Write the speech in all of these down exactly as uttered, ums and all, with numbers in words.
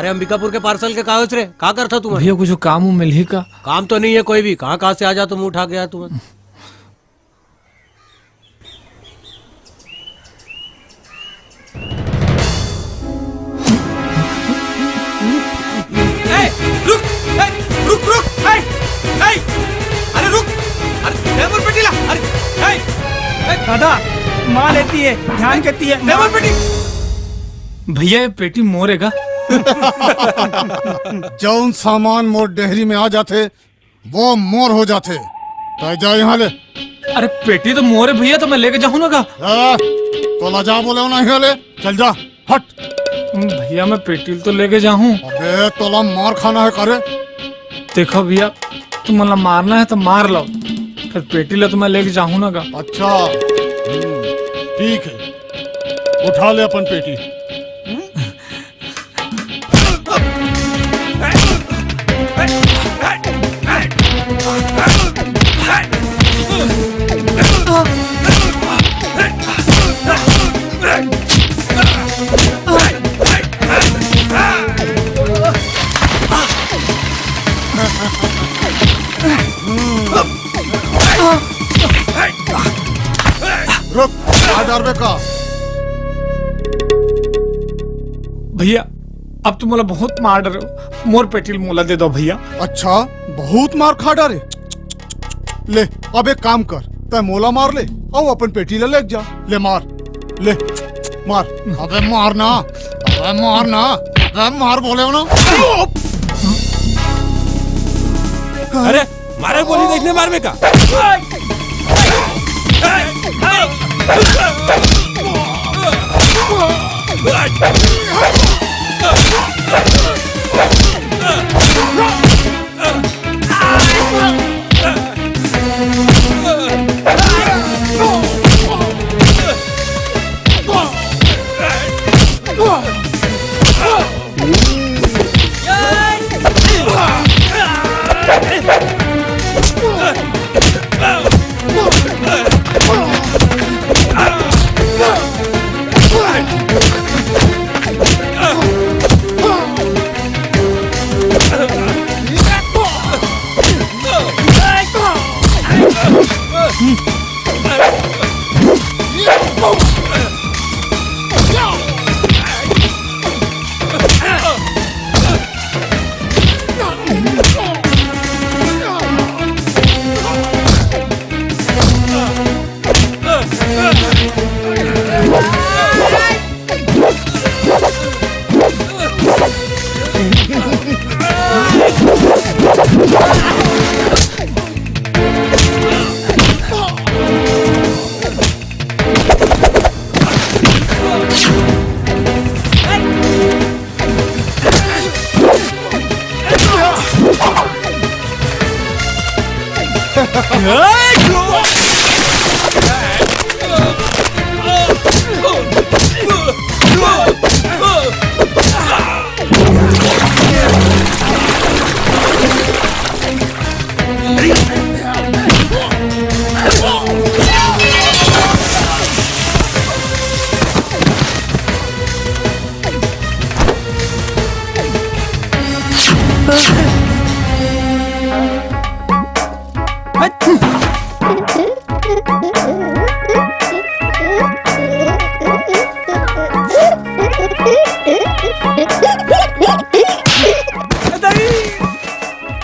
अरे, अंबिकापुर के पार्सल के का होइस रे? का करथा तुमन? भैया, कुछ काम उम मिलही का? काम तो नहीं है कोई भी, कहाँ कहाँ से आ जा तुम, उठा गया तुमन। ए, रुक, ए, रुक, रुक, ए, ए, अरे रुक, अरे दे मोर पेटी ला, अरे, ए, ए, दादा, माँ लेती है, ध्यान करती है, दे मोर पेटी। भैया, ये पेटी मोर हे का? जौन सामान मोर डेहरी में आ जाथे, वो मोर हो जाथे। तैं जा यहाँ ले। अरे, पेटी तो मोर हे भैया, तो मैं लेके जाहूँ ना का? ए, तोला जा बोले हँव ना, यहाँ ले। चल जा, हट। भैया, मैं पेटी ल तो लेके जाहूँ। अबे, तोला मार खाना हे का रे? देखो भैया, तुमन ला मारना हे तो मार लो, पर पेटी ला तो मैं लेके जाहूँ ना का? अच्छा, हम्म, ठीक हे, उठा ले अपन पेटी। रुक, मार डारबे का? भैया, अब तो मोला बहुत मार डरे हो, मोर पेटी ल मोला दे दो भैया। अच्छा, बहुत मार खा डारे। ले, अब एक काम कर, तैं मोला मार ले, अउ अपन पेटी ला लेके जा। ले मार, ले, मार। अबे मार ना, अबे मार ना, अबे मार बोले हँव ना। अरे, मारे गोली देखने मार में का?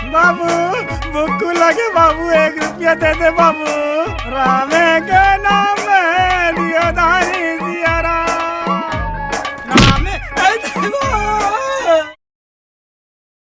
बाबू, भूख लगे बाबू, एक रुपया दे दे बाबू। रामे के नाम